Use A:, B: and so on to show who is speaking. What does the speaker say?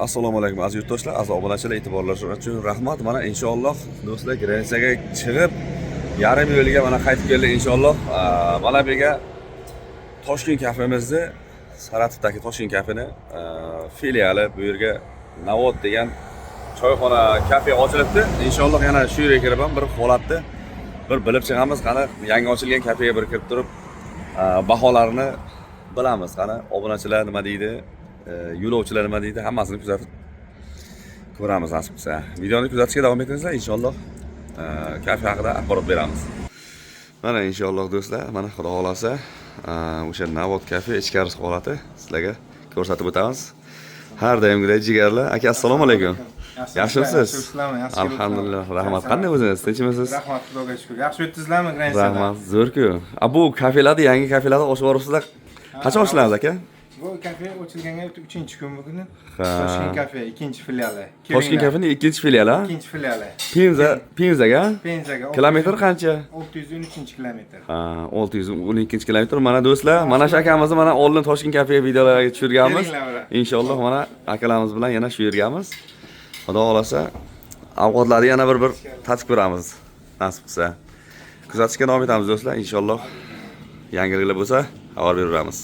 A: Assalomu alaykum, aziz yurtdoshlar, aziz obunachilar, e'tiborlar uchun rahmat. Mana, inshaalloh, do'stlar, граница ga chiqib, yarim yo'lga mana qaytib keldik inshaalloh. Mana bu yerga Toshkent kafemizni, Saratovdagi Toshkent kafeni filiali, bu yerga Navot degan choyxona, kafe ochilibdi. Inshaalloh, yana shu yerga kirib ham bir holatni bir bilib chiqamiz. Qani, yangi ochilgan kafega bir kirib turib, baholarini bilamiz. Qani, obunachilar nima deydi, yo'lovchilar nima deydi, hammasini kuzatib ko'ramiz, nasib qilsa. Videoni kuzatishga davom etingizlar, inshaalloh, kafe haqida axborot beramiz. Mana, inshaalloh, do'stlar, mana, xudo xohlasa, o'sha Navot kafe ichkarisi holati sizlarga ko'rsatib o'tamiz. Har doimgidek, jigarlar. Aka, assalomu alaykum. Yaxshimisiz?
B: Yaxshimisizlarmi? Yaxshi.
A: Alhamdulillah, rahmat. Qanday o'zingiz? Tinchmisiz?
B: Rahmat, Xudoga shukur. Yaxshi o'tdingizlarmi граница da?
A: Rahmat, zo'r-ku. A, bu kafelarni, yangi kafelarni ochib yuboribsizlar. Qachon ochilamiz, aka?
B: Bu kafe ochilganga 3-kun bugun.
A: Ha.
B: Toshkent kafe ikkinchi filiali.
A: Toshkent kafening ikkinchi filiali, ha?
B: Ikkinchi filiali.
A: Penza, Penzaga?
B: Penzaga.
A: Kilometr qancha?
B: 613-kilometr.
A: Ha, 612-kilometr. Mana, do'stlar, mana shu akamizni mana oldin Toshkent kafe videolarga tushirganmiz.
B: Kelinglar, bura.
A: Inshaalloh, mana akalarimiz bilan yana shu yergamiz. Xudo xohlasa, ovqatlarni yana bir tatib ko'ramiz, nasib qilsa. Kuzatishga davom etamiz, do'stlar. Inshaalloh, yangiliklar bo'lsa, xabar beraveramiz.